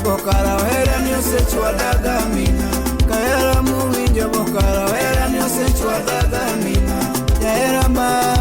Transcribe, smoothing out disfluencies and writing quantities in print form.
bokara ohera ni osechwada gaming'a. Kahera muwinjo bokara ohera ni osechwada gaming'a. Jahera ma